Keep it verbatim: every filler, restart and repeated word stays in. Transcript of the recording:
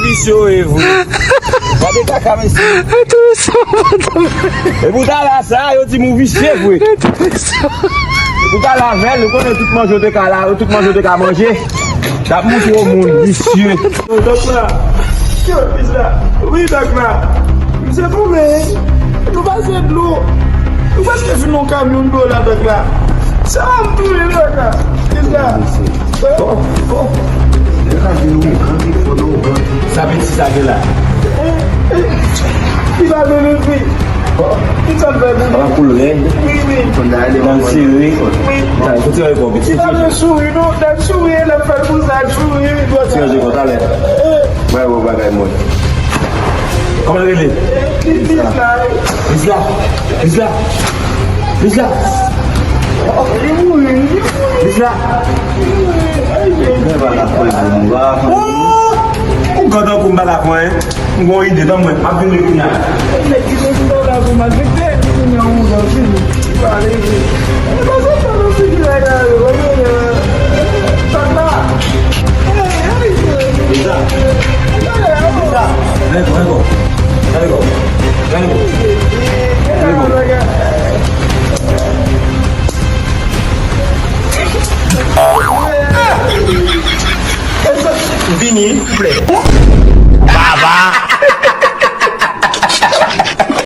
Visye w ye vre. Gade kaka mesye. Epi w ta la sa, yo di m ou visye vre. Epi w ta la avè l, ou konnen tout manje w te ka la, tout manje w te ka manje. T ap montre w moun visye. Dòk la. Yo, Isla. Wi, dòk la. Misye tonbe. Nou pase dlo. Nou prèske fin nan kamyon dlo la, dòk la. Sa m touye, dòk la. Isla. Oh, oh. Sa piti sa gen la. Li pa vle leve. Li pa vle leve. An koulè. Wi, wi. Nan sere. Wi. Sa, fouti an ekò piti. Li pa vle souri, non. L ap souri, l ap fè l konsa, l souri, wi, konsa. Ti anje konsa, lè. Mwen wè bagay mwen. Kòman l rele? Li, li la. Isla. Isla. Isla. Li mouri, li mouri. Isla. Li mouri. Ay, ay, ay. Oh! Ou gad an kou m pa ka pran, hein? M gon ide, tann mwen. M ap vin li kounye a. Nèg ki te fè la pou malfektè, li kounye a ou jan fini. Li pa leve. Li pa sot nan figi nèg la, yo. Tòt la. Hey, hey, hey. Isla. Isla. Lève, lève.